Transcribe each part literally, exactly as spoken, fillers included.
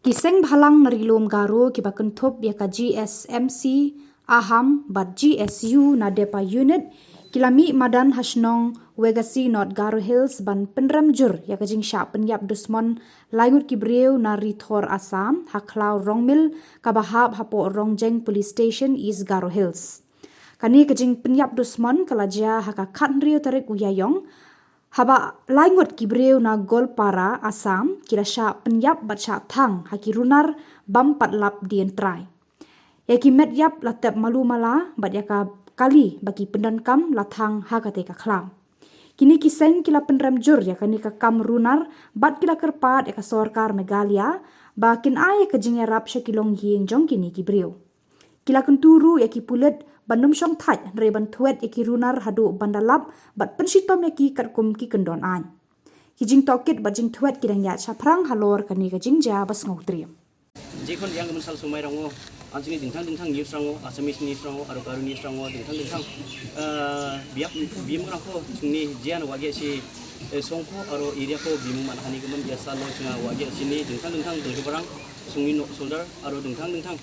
Iseng Bhalang Narilom Garo kiba kynthop iaka G S M C Aham bad G S U Nadepa Unit kilami madan Hashnong Wegasi North Garo Hills ban penrem jur iaka jingshah penyap dusmon laingut kibreu na Rithor Assam, Haklau Rongmil, kaba hap hapo Rongjeng Police Station East Garo Hills. Kani kajing penyap dusmon kalajia haka khat hynrieu tarik uyayong, haba laingut kibreu na Golpara, Assam, kila shah penyap bad shah thang haki runar bam patlap dien trai. Yaki met yap latep malu mala bad yaka kali baki pendankam lathang hakate kaklam. Kini kiseng kila penrem jur yakani kakam runar bad kila kerpat yaka sorkar Meghalaya ba kin ai kajing yarap shakilong ying jong kini kibreu. Kila kenturu yaki pulit ban numshong thait hynre ban thuet yaki runar hadu bandalap bad penshitom yaki katkum ki kendon ain. Ki jingtokit bad jingthuet ki dang yat shaphrang halor kani ka jingjia ba sngewtrim. Jekon yang gemen sal somai rango, an chingni dingtang dingtang news rango, Assamese news rango, aro Garo news rango, dingtang dingtang, eh, biap, bimung rangko chingni jian wage si, eh, songko aro area ko bimung manhani gemen biasa lo chinga wage sini dingtang dingtang dongjobarang, sungni nok solder, aro dingtang dingtang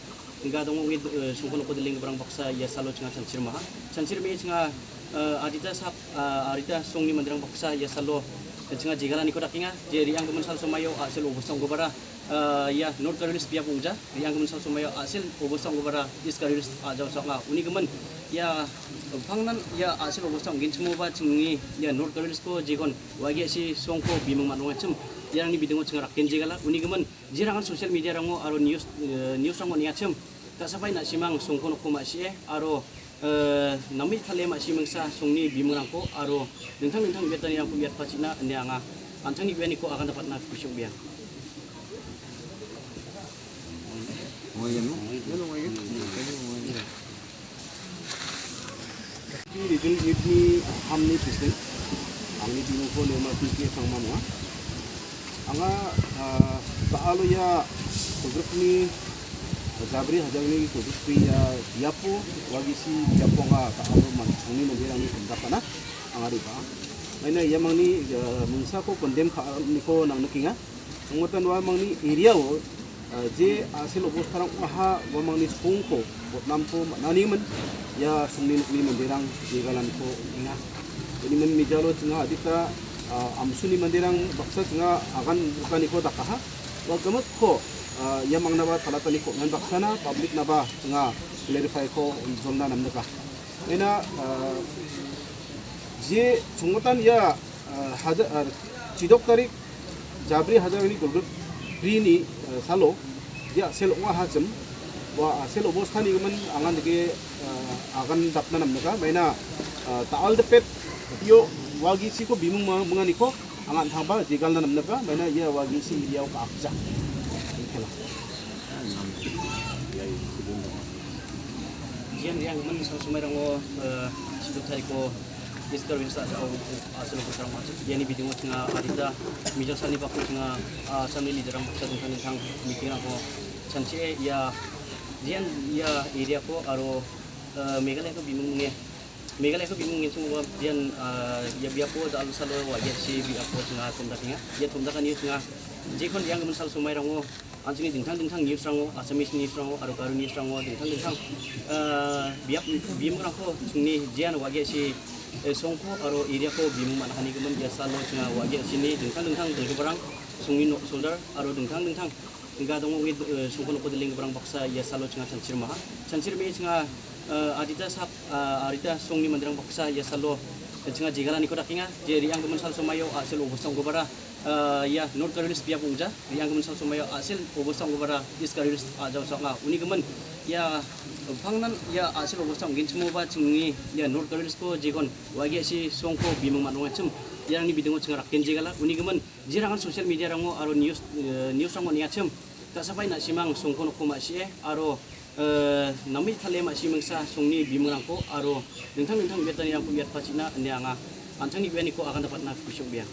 Hingga dongo ngi, eh, songko nokko deling barang baksa ia salo chinga chanchir maha. Chanchir me chinga, eh, adita sap, ah, adita songni mandirang baksa ia salo, eh, chinga jegalaniko dakenga. Je riang gemen sal somaio, ah, sel obostang gobara, ah, ia North Garo Hills biap ongja. Riang gemen sal somaio, ah, sel obostang gobara East Garo Hills, ah, jauh sanga. Uni gemen ia pangnan ia, ah, sel obostang gin chimo ba chingni ia North Garo Hills ko jegon wagi si songko bimung manong achim. Ia rangni bidingo chinga raken jegala. Uni gemen Jerangan social media rango aro news, eh, news rango niachim. Kasapai na simang songko nokko ma sie aro, eh, nami thale ma simangsa songni bimung rangko aro dingtang dingtang biatani rangko biat pachina ine anga antangni bianiko agan dapatna kusiok biang. Regional Unit-ni Ahamni President, angni bimungko Nirma P K Sangma ong·a. Anga, ah, ta·alo ia Kolgrikni, Jabri Hajalni Kolgrikni ia biapo, wagisi biapo anga ta·alo man-, songni manderangni kondakana anga re·baa. Maina ia mangni, ah, mingsako kondem ka·aniko nang nikenga. Ong·atan uamangni area-o, ah, je a·sel obostarang ong·aha, uamangni songko, botnamko man·animin, ia songni nokni manderang jegalaniko on·enga. Unimin mejalo chinga adita, ah, amsuni manderang baksa chinga agan bukaniko dakaha. Ua gimikko, ah, ia mangnaba talataniko on·an baksana, public-naba chinga clarify-ko on·jolna namnika. Ena, ah, je chongotan ia, ah, haja-, ah, chidok tarik Jabri Hajalni Kolgrik brini, ah, salo, je a·sel ong·a hachim, ua a·sel obostani gimin angan dake, ah, agan dapna namnika. Maina, ah, ta·al depet io wagi siko bimung ma-, munganiko Ang an·tangba jegalna namnaba, maina ia wagisi area-o ka·akja. Ikela. Ian yang men sosomai rango, eh, siduk tariko East Karbi Hills a·sao, a·salo botarang masuk. Iani bidingo chinga adita mijak sani bako chinga, ah, Assam-ni leader-rang baksa dingtang dingtang meeting-rangko chanchi·e ia, ian ia area-ko aro, eh, Meghalaya-ko bimung munge Meghalaya-ko bimung ngenchim ong·a, ian, ah, ia biapo dal·o salo wa·ia chi biapo chinga tomdakenga. Ia tomdakanio chinga jekon iang gimin sal somairango, an·chingni dingtang dingtang news-rango, Assamese news-rango, aro Garo news-rango, dingtang dingtang, ah, biap bimungrangko chingni jean wa·a chi, eh, songko aro area-ko bimung man·hani gimin ia salo chinga wa·a chini dingtang dingtang donggiparang songni nok soldar aro dingtang dingtang Hingga dongo ong·e, eh, songko nokko dilenggiparang baksa ia salo chinga chanchirmaha. Chanchirme chinga, eh, adita sak, ah, adita songni manderang baksa ia salo, eh, chinga jegalaniko dakenga. Je re·anggimin sal somaio a·sel obosta ong·gipara, ah, ia North Garo Hills biap ong·ja. Re·anggimin sal somaio a·sel obosta ong·gipara East Garo Hills a·ja osa ong·a. Uni gimin ia pangnan ia a·sel obosta ong·genchimoba chingni ia North Garo Hills-ko jegon wa·a ge·si songko bimung man·ongachim. Iarangni bidingo chinga rakken jegala. Uni gimin Jerangan social media-rango aro news, eh, news-rango niachim. Kasapai na·simang songko nokko ma·sie aro, eh, name tale ma·simingsa songni bimungrangko aro dingtang dingtang biatanirangko biatpachina ine anga an·tangni bianiko agan dapatna kusiok biang.